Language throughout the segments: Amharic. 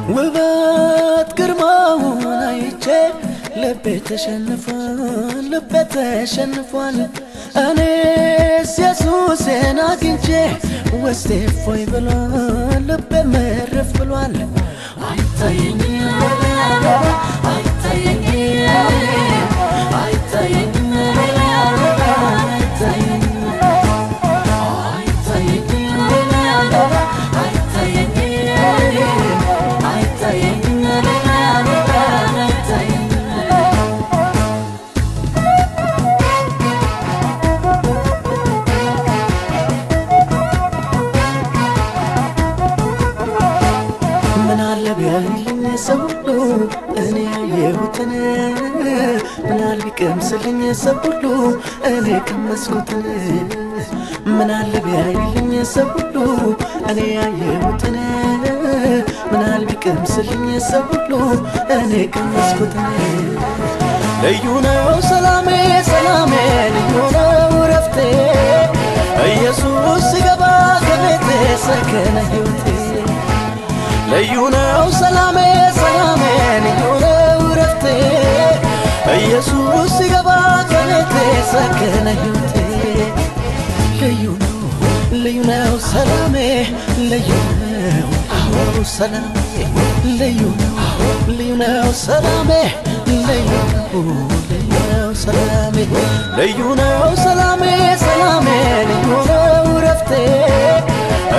ውበት ግርማውን አይቼ ልቤ ተሸንፏል፣ ልቤ ተሸንፏል። እኔስ ኢየሱሴን አግኝቼ ውስጤ እፎይ ብሏል፣ ልቤ እርፍ ብሏል። አይታየኝም ሌላ፣ አይታየኝም፣ አይታየኝም ሌላ፣ አይታየኝም፣ አይታየኝም ሌላ፣ አይታየኝም፣ አይታየኝም ሌላ፣ አይታየኝም። ምን አለ ቢያይልኝ ሰው ሁሉ እኔ ያየሁትን፣ ምን አለ ቢቀምስልኝ ሰው ሁሉ እኔ ቀመስኩትን፣ ምን አለ ቢያይልኝ ሰው ሁሉ እኔ ያየሁትን፣ ምን አለ ቢቀምስልኝ ሰው ሁሉ እኔ ቀመስኩትን። ልዩ ነው ሰላሜ፣ ሰላሜ ልዩ ነው እረፍቴ፣ ኢየሱስ ሲገባ ከቤቴ ሰከነ ሕይወቴ። ልዩ ነው ሰላሜ፣ ሰላሜ ልዩ ነው እረፍቴ፣ ኢየሱስ ሲገባ ከቤቴ ሰከነ ሕይወቴ። ልዩ ነው፣ ልዩ ነው ሰላሜ፣ ልዩ ነው፣ አዎ ሰላሜ ልዩ ነው፣ ልዩ ነው ሰላሜ፣ ልዩ ነው፣ ልዩ ነው ሰላሜ፣ ልዩ ነው ሰላሜ፣ ሰላሜ ልዩ ነው እረፍቴ፣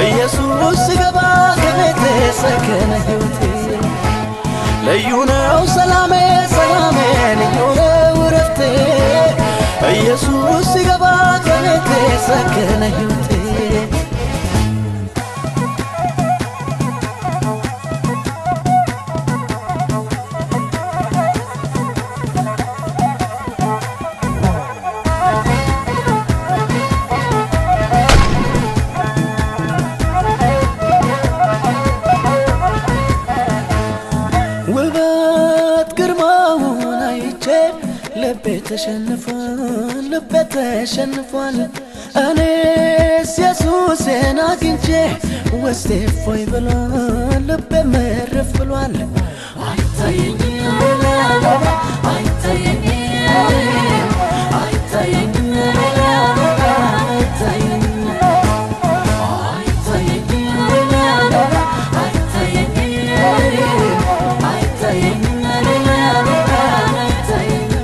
ኢየሱስ ሲገባ ከቤቴ ሰከነ ሕይወቴ። ልዩ ነው ሰላሜ፣ ሰላሜ ልዩ ነው እረፍቴ፣ ኢየሱስ ሲገባ ከቤቴ ሰከነ ሕይወቴ። ውበት ግርማውን አይቼ ልቤ ተሸንፏል፣ ልቤ ተሸንፏል። እኔስ ኢየሱሴን አግኝቼ ውስጤ እፎይ ብሏል፣ ልቤ እርፍ ብሏል። አይታየኝም ሌላ፣ አይታየኝም፣ አይታየኝም ሌላ፣ አይታየኝም፣ አይታየኝም ሌላ፣ አይታየኝም፣ አይታየኝም ሌላ፣ አይታየኝም።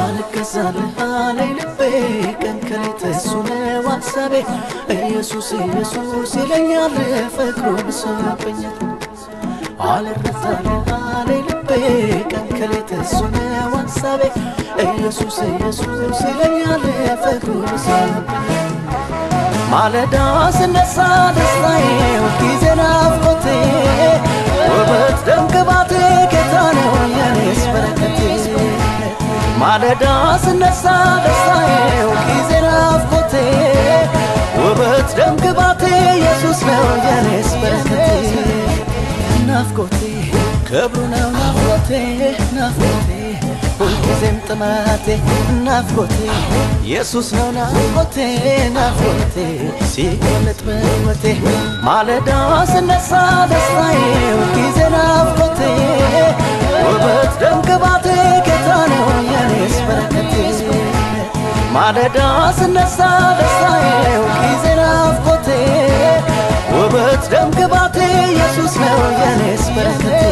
አልገዛልህ አለኝ ልቤ፣ ቀን ከሌት እሱ ነው ሀሳቤ፣ ኢየሱስ ኢየሱስ ይለኛል፣ ፍቅሩ ብሶብኛል። አልረታልህ አለኝ ልቤ፣ ቀን ከሌት እሱ ነው ሀሳቤ፣ ኢየሱስ ኢየሱስ ይለኛል፣ ፍቅሩ ብሶብኛል። ማለዳ ስነሳ ደስታዬ፣ ሁልጊዜ ናፍቆቴ፣ ውበት ደም ግባቴ ጌታ ነው የኔስ በረከቴ። ማለዳ ስነሳ ደስታዬ፣ ሁልጊዜ ናፍቆቴ፣ ውበት ደም ግባቴ ኢየሱስ ነው የኔስ በረከቴ። ናፍቆቴ ክብሩ ነው ናፍቆቴ፣ ናፍቆቴ ሁልጊዜም ጥማቴ፣ ናፍቆቴ ኢየሱስ ነው ናፍቆቴ፣ ናፍቆቴ ሲገለጥ በሕይወቴ። ማለዳ ስነሳ ደስታዬ፣ ሁልጊዜ ናፍቆቴ፣ ውበት ደም ግባቴ ጌታ ነው የኔስ በረከቴ። ማለዳ ስነሳ ደስታዬ፣ ሁልጊዜ ናፍቆቴ፣ ውበት ደም ግባቴ ኢየሱስ ነው የኔስ በረከቴ።